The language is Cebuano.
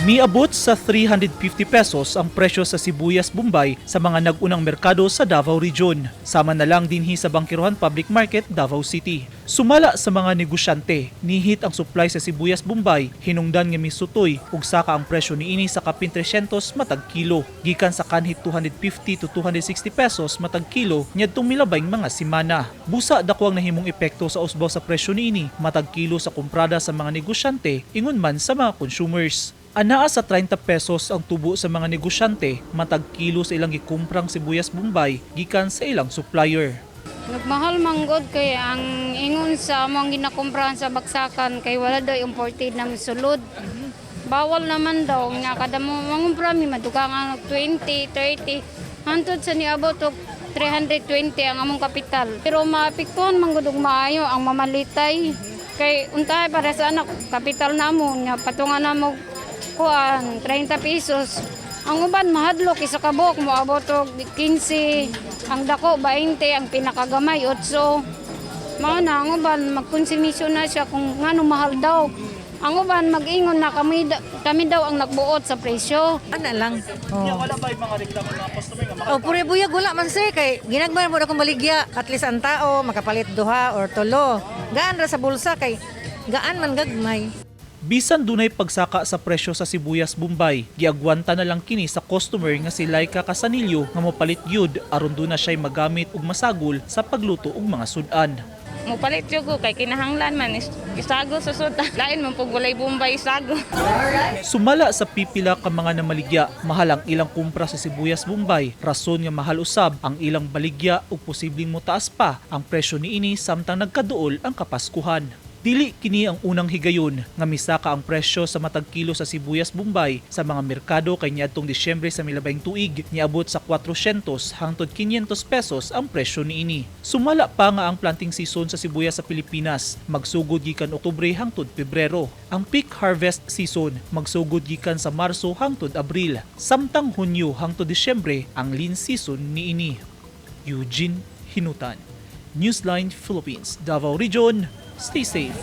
Miabot sa 350 pesos ang presyo sa sibuyas Bombay sa mga nag-unang merkado sa Davao Region. Sama na lang dinhi sa Bangkerohan Public Market, Davao City. Sumala sa mga negosyante, nihit ang supply sa sibuyas Bombay, hinungdan nga misutoy ug saka ang presyo niini sa kapin 300 matag kilo. Gikan sa kanhit 250 to 260 pesos matag kilo niadtong milabayng mga semana. Busa dako ang nahimong epekto sa usbaw sa presyo niini matag kilo sa kumprada sa mga negosyante, ingon man sa mga consumers. Anaa sa 30 pesos ang tubo sa mga negosyante matag kilo sa ilang gikumprang sibuyas Bombay gikan sa ilang supplier. Nagmahal manggod kay ang ingon sa among ginakumprahan sa baksakan kay wala daw imported na sulod. Bawal naman daw nga kada mo mangumpra mi madugangan og 20, 30, hantod sa niabot og 320 ang among kapital. Pero maapektuhan manggod og maayo ang mamalitay kay untahay para sa anak kapital namo nga patungan namo kuan 30 pesos. Ang uban mahadlok isa ka buok moabot og 15, ang dako 20, ang pinakagamay 8. Mao na ang uban magkonsumisyon na siya kung ngano mahal daw. Ang uban mag-ingon na kami daw ang nagbuot sa presyo. Ana lang. Oh. Wala ba yung mga reklamo ng mga customer nga Oh, pure buyag wala man, sir, kay ginagmay mo na kung baligya, at least ang tao makapalit duha or tulo. Gaan ra sa bulsa kay gaan man gagmay. Bisan dunay pagsaka sa presyo sa sibuyas Bombay, giagwanta na lang kini sa customer nga si Laika Casanillo nga mopalit gyud aron duna siya'y magamit og masagol sa pagluto og mga sudan. Mupalit jud ko kay kinahanglan man isago sa suta. Lain man pug walay Bombay isago. Sumala sa pipila ka mga namaligya, mahal ang ilang kumpra sa sibuyas Bombay, rason nga mahal usab ang ilang baligya ug posibleng motaas pa ang presyo niini samtang nagkaduol ang Kapaskuhan. Dili kini ang unang higayon nga misaka ang presyo sa matag kilo sa sibuyas Bombay sa mga merkado kay niadtong Disyembre sa milabayng tuig niabot sa 400 hangtod 500 pesos ang presyo niini. Sumala pa nga ang planting season sa sibuyas sa Pilipinas magsugod gikan Oktubre hangtod Pebrero. Ang peak harvest season magsugod gikan sa Marso hangtod Abril. Samtang Hunyo hangtod Disyembre ang lean season niini. Eugene Hinutan, Newsline Philippines, Davao Region. Stay safe.